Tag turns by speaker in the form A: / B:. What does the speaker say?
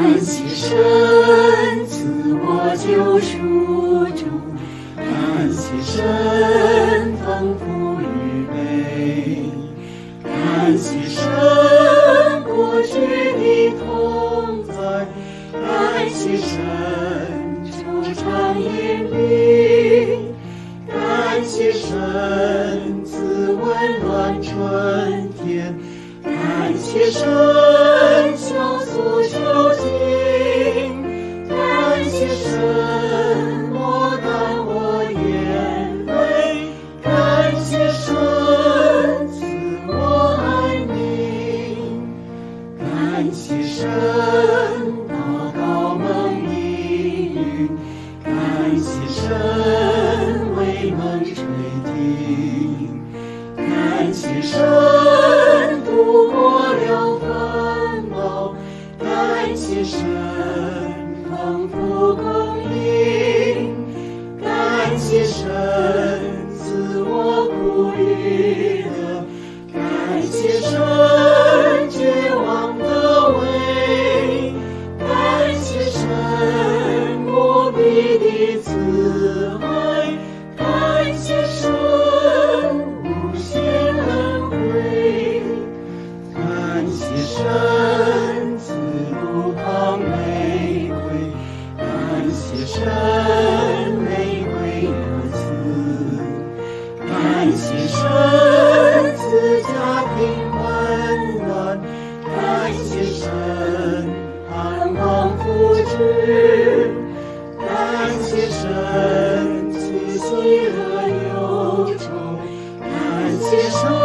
A: 感謝神賜我救贖主，感謝神豐富預備，感謝神過去的同在，感謝神主常引領，感謝神賜溫暖春天，感謝神小蘇修行，感謝神抹乾我眼淚，感謝神賜我安寧，感謝神禱告蒙應允，感謝神為夢垂聽，感謝神度過了煩惱，感謝神豐富供應，感謝神賜我苦與樂，感謝神絕望得慰，感謝神無比的慈愛，感謝神無限恩惠，感謝神賜路旁玫瑰，感謝神玫瑰有刺，感謝神賜家庭溫暖，感謝神盼望福祉，感謝神賜喜樂憂愁，感謝神。